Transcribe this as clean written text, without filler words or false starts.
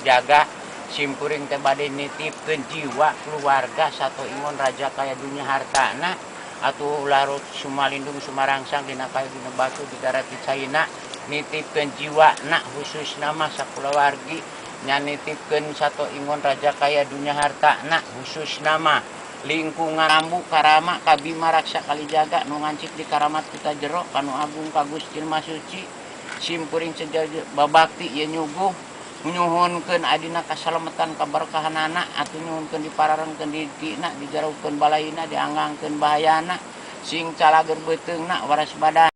Jaga simkuring teh bade nitipkeun jiwa keluarga satu ingon raja kaya dunia hartana atuh larut sumalindung sumarangsang dina kayu dina batu di darat di China nitipkeun jiwa na khusus nama sakulawargi nya nitipkeun satu ingon raja kaya dunia hartana khusus nama lingkungan Ambu Karama Kabima Raksa Kalijaga nu ngancik di karamat kita jero kanu agung ka Gusti Masuci simkuring sejaja babakti ieu nyuguh nyuhunkeun adina kasalamatan kaberkahanana atuh nyuhunkeun dipararengkeun didina dijaraukeun balaina dianggangkeun bahayana sing calager beuteungna waras badan.